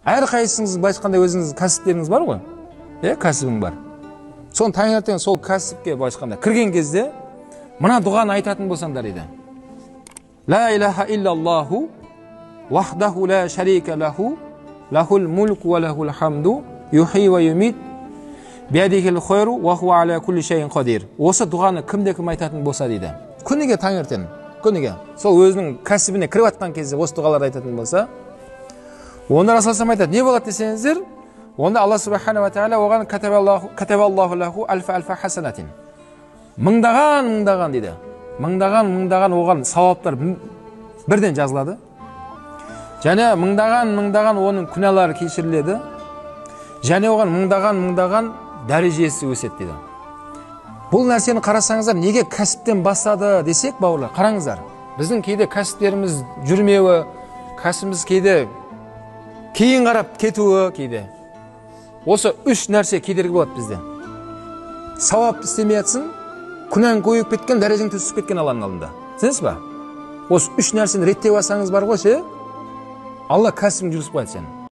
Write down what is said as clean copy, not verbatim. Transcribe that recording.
Әрқайсыңыз былайша айтқанда өзіңіздің кәсіптеріңіз бар ғой, иә, кәсібің бар. Соны таңертең сол кәсіпке былайша айтқанда кірген кезде мына дұғаны айтатын болсаңдар дейді. Ла илаха иллаллаху вахдаху ла шарика лаху лахул мулку ва лахул хамду юхи ва юмит биядихил хайру ва хуа аля кулли шайин қадир. Осы дұғаны кімде кім айтатын болса дейді. Күніге таңертең, күніге сол өзінің кәсібіне кіріп жатқан кезде осы дұғаларды айтатын болса, онда Расул айтады, не болады десеңіздер, онда Алла субханала тағала оған катабаллаху лаху альфа альфа хасанатин. Мыңдаған мыңдаған дейді. Мыңдаған мыңдаған оған сауаптар бірден жазылады. Және мыңдаған мыңдаған оның күнәлары кешіріледі. Және оған мыңдаған мыңдаған дәрежесі өседі дейді. Бұл нәрсені қарасаңыздар, неге кәсіптен бастады десек, бауырлар, қараңыздар. Біздің кейде кәсіптеріміз жүрмеуі, кәсібіміз кейде кейін қарап кетуі кейде. Осы үш нәрсе кедергі болады бізде. Сауап істемей жатсың, күнәң көбейіп кеткен, дәрежең түсіп кеткен Алланың алдында. Түсінесіз ба? Осы үш нәрсені реттеп алсаңыз бар ғой ше, Алла кәсібіңді жүргізіп қояды сені.